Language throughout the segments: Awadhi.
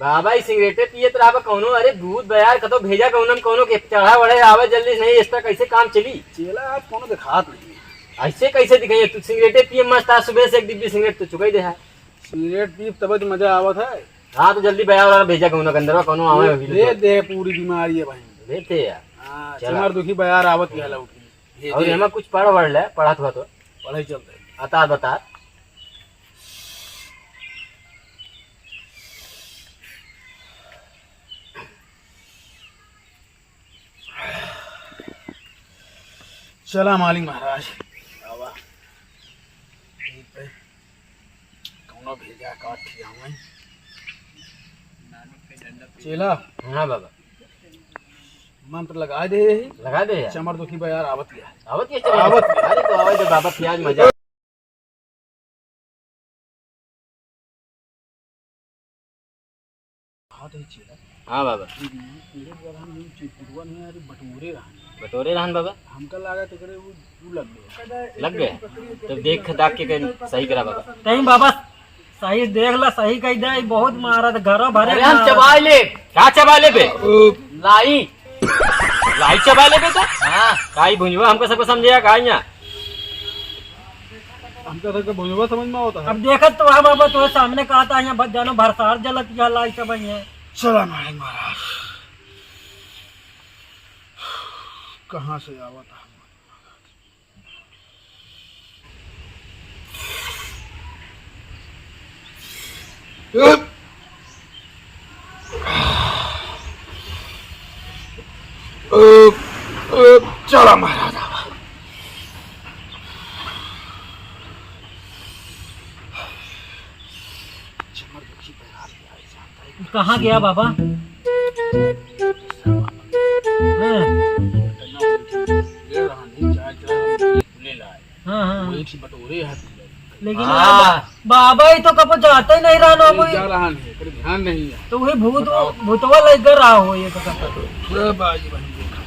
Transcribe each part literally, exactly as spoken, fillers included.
बाबा, ई सिगरेटे पियत रहबा कौनो? अरे, दूध बयार कतो भेजा, कौनो न कौनो के चढ़ा वढ़े आवे जल्दी से, नहीं, इस तरह कैसे काम चली? चेला, आज कौनो देखात नहीं। ऐसे कैसे दिखाइए? तू सिगरेटे पिए मस्त, आज सुबह से एक डिब्बी सिगरेट तो चुकाई दे है। सिगरेट पीब तबे तो मजा आवत है। हाँ, तो जल्दी बयार वाला भेजा, कौनो गंदरवा कौनो आवे ये अभी दे तो। दे पूरी बीमारी है भाई। देते यार। हाँ, चला। चमर दुखी बयार आवत गया लौट के। ये और दे। एमा कुछ पढ़ वढ़ ले, पढ़त हुआ तो। पढ़े चलते। अता बता। चला मालिक महाराज, आवा। ठीक है। कौनो भेजा काट खियावे। चेला। हाँ बाबा। मंत्र लगा दे ही। लगा दे यार। चमर दुखी बा यार, आवत गया। आवत गया चमर? आवत गया। अरे तो आवे तो बाबा प्याज मजा। हाँ तो चेला। हाँ बाबा। एक मिनट, मेरे द्वारा हम लोग चिरकुटवा नहीं यार, बटोरे रहन। बटोरे रहन बाबा। हमका लगा तो करे वो, वो लग गए। लग गए? तो देख दाख के कहीं सही करा बाबा। कहीं बाबा सही देख ला, सही कही दे, बहुत मारत, घरों भरे अरे हम मारत। चबाए ले। का चबाए ले बे? लाई। लाई चबाए ले बे तो? हाँ। काई भुंजवा हमको सबको समझेगा का यहाँ? हमका सबके भुंजवा समझ में आवत है। अब देखत तो है बाबा, तोरे सामने कहा था यहाँ भ-, जानो भरसार जलत या लाई सब है। चला मालिक महाराज, कहाँ से आवत है? चला महाराज। कहाँ गया बाबा? हाँ। हाँ, हाँ। लेकिन हाँ। बाबा, ये तो कबो जाता ही नहीं रहा ना, कोई जा रहा नहीं, पर ध्यान नहीं है। तो वही भूत, बताओ। भूतवा लेकर रहा हो ये तो कबो।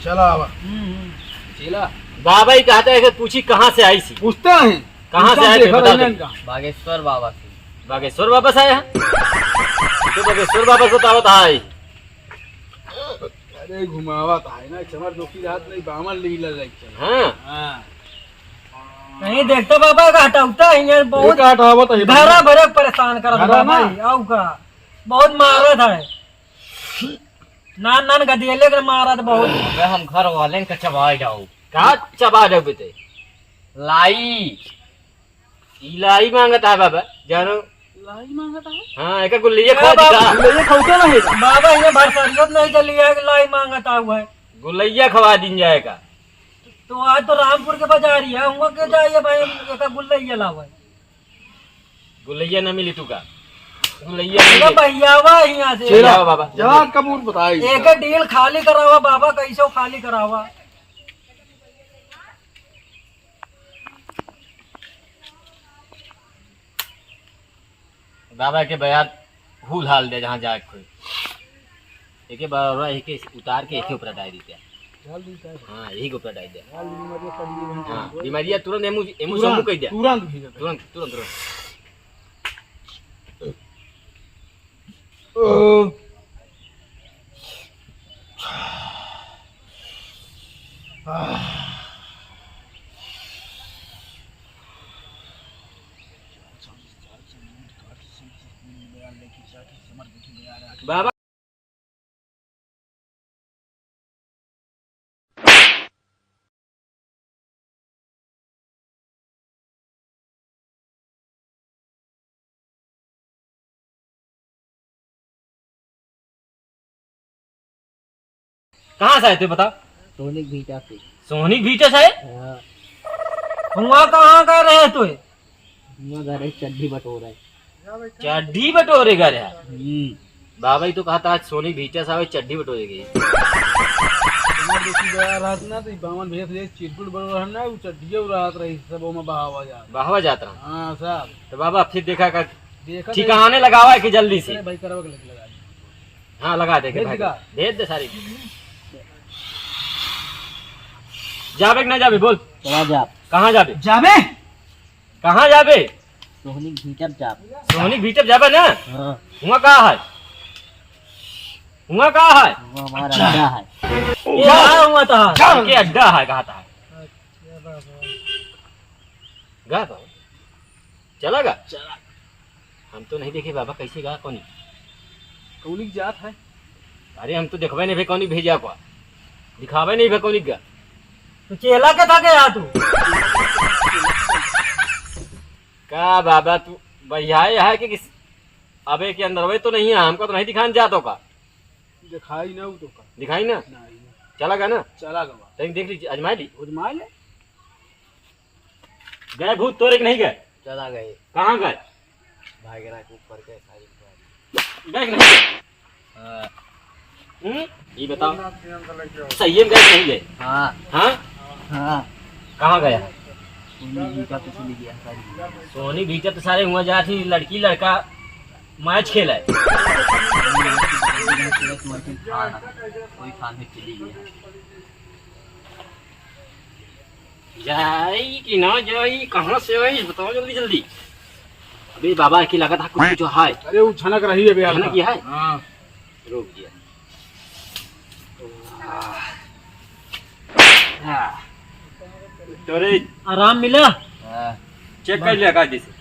चला आवा। हम्म, हम्म। चेला। बाबा ही कहता है कि पूछी कहाँ से आई सी? पूछता है। कहाँ से आए थे, बता दो। बागेश्वर बाबा से। बागेश्वर बाबा से आए हैं? तो बागेश्वर बाबा से बतावत है। अरे घुमावत है ना, चमर दोखी रात नहीं, बामन लीला लाइक चल। हाँ। हाँ। नहीं देखता बाबा का हटावता है, ये बहुत एक हटावत है, घरा भरे परेशान करत घरा बाबा ना। ही, आऊ का। बहुत मारत है। नान नान गदियले के मारत बहुत। अबे हम घर वाले के चबाए जाओ। का चबा जाओ बेटे? लाई। ई लाई मांगत है बाबा, जानो। लाई मांगत है? हाँ, एक गुल्लैया खवा बाबा। गुल्लैया खवते नहीं। बाबा, ये भरसरियत नहीं चली है कि लाई मांगत है। गुल्लैया खवा दिन जाएगा। तो आज तो रामपुर के बाजार ही है, हुआ के जाइए भाई, एक गुल्लैया लावे। गुल्लैया ना मिली तू का? गुल्लैया ना मिली। भैयावा यहाँ से। चला बाबा। जहाँ कबूल बताई। एक डील खाली करावा बाबा, कैसे खाली करावा? बाबा के बयार हुल हाल दे जहाँ जाए कोई। एके बार एके उतार के एके ऊपर डाल दीते। डाल दीते। हाँ, यही के ऊपर डाल दे। डाल दी, बीमारियाँ सही हो जाएंगी। हाँ, बीमारियाँ तुरंत एमू, एमू तुरंत, समूह कह दे। तुरंत भी करते। तुरंत, तुरंत, तुरंत। बाबा। कहाँ से आए थे, बताओ? सोहनी भीटा से। सोहनी भीटा से आए? हाँ। हुआ कहाँ का रहे तो? हुआ घर है, चड्ढी बटोरा है। चड्ढी बटोरे घर है? हम्म। बाबा, ई तो कहत आज सोहनी भीटा से आवे, चड्ढी बटोरे गई। तुम्हारे देखी गया रात ना, तो ई बामन भैया से चिरकुट बटोरा है ना, वो चड्ढिया रात रही, सब ओमा बहावा जात। बहावा जात रहा। हाँ, साहब। तो बाबा, फिर देखा का देखा ठिकाने लगावा है कि जल्दी से? अरे भाई, करवा के लगा दे। हाँ, लगा दे के भेज भाई। दिखा। भेज दे सारी। जाबे कि ना जाबे, बोल। चला जा। कहाँ जाबे? जाबे? कहाँ जाबे? सोहनी भीटब जाब। सोहनी भीटब जाबे ना? हाँ। हुआ का है? हुआ का है? वो हमारा अच्छा। अड्डा है। ये जा। रहा हुआ था। जा। के अड्डा है, कहा था। अच्छा बाबा। गा तो। चला गा? चला। हम तो नहीं देखे बाबा, कैसे गा कौनी? कौनी की जात है? अरे हम तो देखबे नहीं भे कौनी भेजा को। दिखावे नहीं भे कौनी गा। तो चेला के था गया तू? का बाबा तू भैया है कि किस? अबे के अंदर वे तो नहीं है, हमको तो नहीं दिखान जात हो का? दिखाई ना हो तो का? दिखाई ना? नहीं। चला गा ना? चला गा। तनी देख लीजिए, आजमा ली। आजमा ले। गए भूत तोरे के नहीं गए? चला गए। कहाँ गए? भागेरा के ऊपर के साइड पर। गए कि नहीं? हाँ। हम्म? ये बताओ। सही में गए कि नहीं गए? हाँ। हाँ? हाँ। कहाँ गया? सोनी बीटा तो चली गया सारी। सोनी बीटा तो सारे हुआ जा थी, लड़की लड़का मैच खेला है। कोई खान में चली गया। जाई कि ना जाई, कहाँ से आई, बताओ जल्दी जल्दी। अबे बाबा की लागत है कुछ जो है। अरे वो झनक रही है बे झनक हल्का। की है? हाँ। रुक गया। हाँ। तोरे आराम मिला? हाँ। चेक कर लिया का जैसे?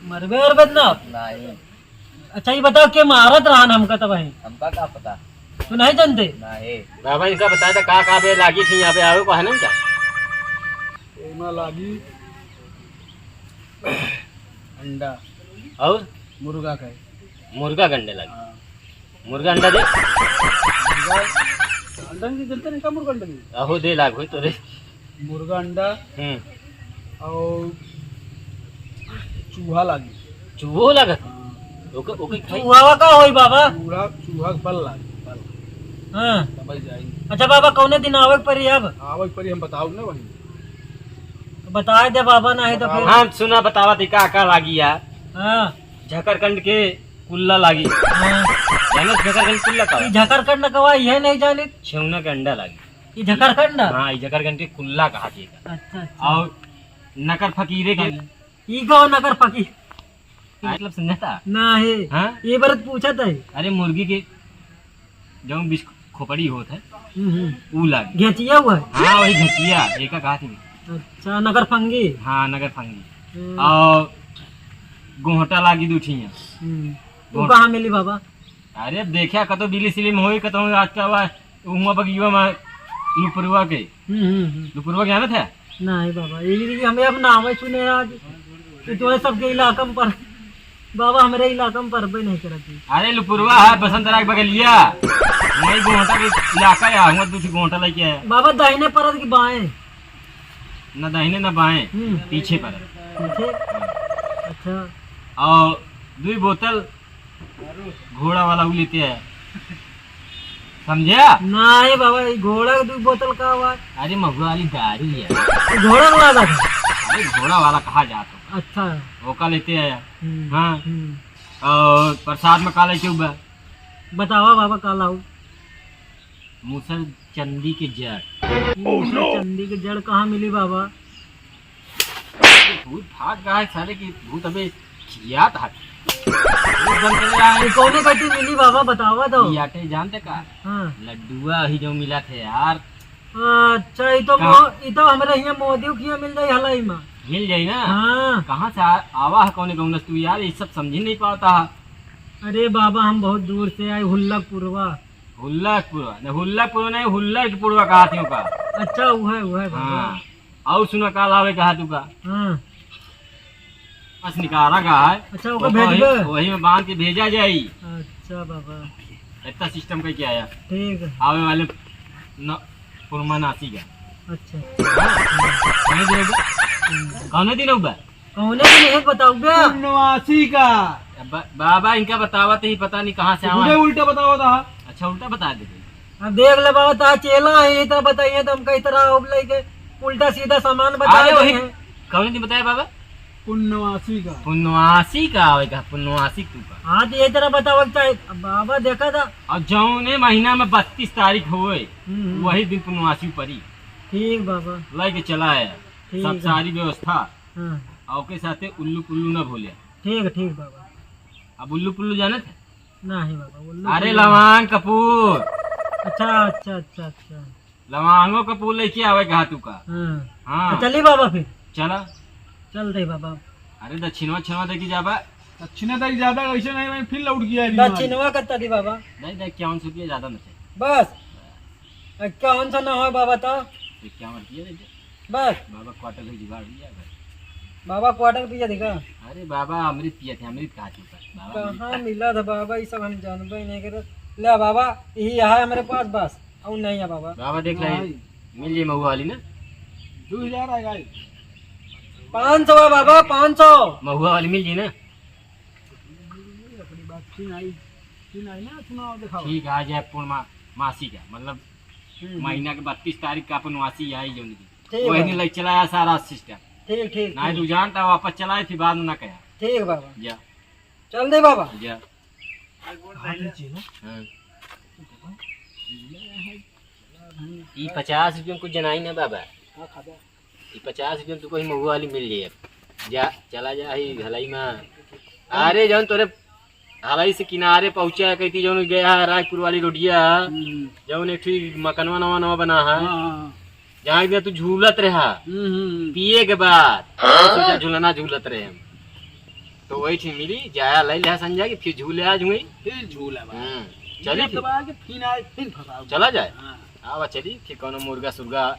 मरबे और बदनाम? नहीं। अच्छा, ये बताओ, के मारत रहन हमका तब वहीं? हमका का पता? तू नहीं जानते? नहीं। बाबा, इनका बताया था, का, का बे लागी थी यहाँ पे, आवे को है ना इनका? एमा लागी अंडा। और? मुर्गा का। मुर्गा के अंडे लागी। हाँ। मुर्गा अंडा दे। मुर्गा अंडा नहीं देते नहीं, का मुर्गा अंडा नहीं? अहो, दे लाग होई तो रे। मुर्गा अंडा हम्म। और चूहा लागी। चूहो लागत? हाँ। ओके, ओके, खाई। चूहा का होई बाबा? चूहा, चूहा के बल लागी, बल। हाँ। तब जाई। अच्छा बाबा, कौने दिन आवे के पड़ी अब? आवे के पड़ी, हम बताओ ना वही। तो बताए दे बाबा, नहीं तो फिर। हाँ, सुना, बतावा थी का, का लागी यार। हाँ। झकरकंड के कुल्ला लागी। हाँ। जाने झकरकंड कुल्ला का? ई झकरकंड कवा, ये नहीं जाने। छेवना के अंडा लागी। ई झकरकंड? हाँ, ई झकरकंड के कुल्ला कहा थी। अच्छा, अच्छा। और नकर फकीरे के। ई गाँव नकर फकीर। हाँ। मतलब समझता? ना है। हाँ? ये बरत पूछा था। अरे मुर्गी के जौन बिस खोपड़ी होत है, हम्म, हम्म। ऊ लागी। घेचिया हुआ है? हाँ, वही घेचिया, एका कहा थी। अच्छा, नगर फंगी। हाँ, नगर फंगी। हम्म। और गोहटा लागी दू ठिया। हम्म। वो गोहटा। कहाँ मिली बाबा? अरे, अब देखा, कतो बिली सिली में होई, कतो आज का बा, उहाँ बगिया में लुपुरवा के। हम्म, हम्म, हम्म। लुपुरवा के जानत है? नहीं बाबा, ये हमें अब नाम ही सुने आज। कि तोरे सबके इलाका में पर, बाबा, हमरे इलाका में परबे नहीं करत है। अरे, लुपुरवा है, बसंत राय के बगलिया। वही गोहटा के इलाका है, हम दूसरी गोहटा लेके आया। बाबा, दाहिने परत कि बाएं? ना दाहिने, ना बाएं, हम्म। पीछे परत। पीछे? अच्छा। और दुई बोतल घोड़ा वाला उ लेते हैं, समझ्या? नहीं बाबा, ये घोड़ा के दू बोतल का हुआ? अरे महुआ वाली दारू है। ये घोड़ा वाला था? अरे घोड़ा वाला कहा जात हो? अच्छा। ओका लेते हैं। हम्म, हाँ। हम्म। और प्रसाद में का लेके हुआ? बतावा बाबा, का लाऊ? मूसर चंदी के जड़। मूसर चंदी के जड़ कहाँ मिली बाबा? भूत भाग रहा है साले की, भूत अबे खियात है। भूत बन के रहा है। ये कौने गति मिली बाबा, बतावा तो। खियाते जानते का? हाँ। लड्डुआ ही जो मिला थे यार। अच्छा, ये तो का? मो-, ये तो हमरे यहाँ मोदी के यहाँ मिल जाई हलाई में। मिल जाई ना? हाँ। कहाँ से आ-, आवा है कौने गौनस तू यार, ये सब समझ ही नहीं पाता है। अरे बाबा, हम बहुत दूर से आए, हुल्लकपुरवा। हुल्लकपुरवा, न हुल्लकपुरवा नहीं, हुल्लकपुरवा कहा थी का? अच्छा, वो है, वो है बाबा। हाँ। और सुना, का लावे कहा तू का? हाँ। बस निकारा का है। अच्छा, ओका वही, भेजबे? वही में बांध के भेजा जाई। अच्छा बाबा। इतना सिस्टम करके आया। ठीक है। आवे वाले न-, पूर्णमासी का। अच्छा। हाँ? कौने दिन होगा? हम्म। कौने दिन होगा? कौने दिन है बताओ बे? पूर्णमासी का। अब बा-, बाबा इनका बतावा तो ही पता नहीं कहाँ से आवा उल्टे है। उल्टा बतावा था। अच्छा, उल्टा बता दे। अब देख ले बाबा, ता चेला है, ये तो बताइए, तो हम कई तरह अब लेके उल्टा सीधा सामान बता अरे रहे वही हैं। कौन दिन बताया बाबा? पुन्नवासी का। पुन्नवासी का आवे का, पुन्नवासी तू का। हाँ, तो ये तरह बतावे के चाहे। अब बाबा देखा था। और जौने महीना में बत्तीस तारीख होए, हम्म, हम्म। वही दिन पुन्नवासी पड़ी। ठीक बाबा। लेके चला आया। ठीक सब है। सारी व्यवस्था। हाँ। और के साथे उल्लू पुल्लू ना भूले। ठीक है, ठीक बाबा। अब उल्लू पुल्लू जानत है? नहीं बाबा, वो लोग अरे नहीं। लवांग कपूर। अच्छा, अच्छा, अच्छा, अच्छा। लवांगो कपूर लेके आवे कहा तू का। हाँ। हाँ। तो चली बाबा फिर। चला। चल दे बाबा। अरे दक्षिणवा छवा दे के जाबा। दक्षिणा दे के जाबा, वैसे नहीं, मैं फिर लौट गया है बीमार। दक्षिणवा कत्ता दी बाबा? नहीं, देख, इक्यावन सौ रुपया ज्यादा ना चाहिए। बस। इक्यावन सौ ना हो बाबा तो? इक्यावन रुपया दे दे। बस। बाबा क्वार्टर के जुगाड़ लिया भाई। बाबा क्वार्टर पिया देखा। अरे बाबा अमृत पिया थे, अमृत कहा चुका बाबा, अमृत कहाँ कहा। मिला था बाबा, ये सब हम जानबे ही नहीं करे। ले बाबा, यही है हमारे पास बस, और नहीं है बाबा। बाबा देख ले, नहीं। मिल जाए महुआ वाली ना। दो हजार आ गए। पाँच सौ है बाबा, पाँच सौ। महुआ वाली मिल जाए ना। अपनी बात सुन आई, सुन आई ना, सुनाओ, दिखाओ। ठीक है, आ जाए पूर्णमा-, मासी का, मतलब हम्म, हम्म। महीना के बत्तीस तारीख का अपन मासी आई जौन की। ठीक वही बाबा। दिन लग चला आया सारा सिस्टम। ठीक, ठीक, ना ठीक। तू जानता वापस चला आए, फिर बाद में ना कहा। ठीक बाबा। जा। चल दे बाबा। जा। हाँ, नीचे ना। हाँ। ई पचास रुपये में कुछ जनाई ना बाबा। हाँ, खा दे। ई पचास रुपये में तू कहीं महुआ वाली मिल जाए। जा, चला जा ही हलाई में। अरे जौन तोरे हलाई से किनारे पहुँचा है, कहती जौन गया है रायपुर वाली रोडिया, हम्म। जौन एक ठो मकनवा नवा नवा बना है, हाँ, हाँ, हाँ। जहाँ एक दिन तू झूलत रहा, हम्म, हम्म, हम्म। पिए के बाद, हाँ? सोचा झूलना झूलत रहे हम। तो वही ठे मिली, जाया लई लिहा संजय के, फिर झूले आज हुई। फिर झूला बा। हम्म, चली ये फिर। दबा के फिर आए, फिर फंसाओ। चला जाए। हाँ। आवा चली, फिर कौनो मुर्गा सुर्गा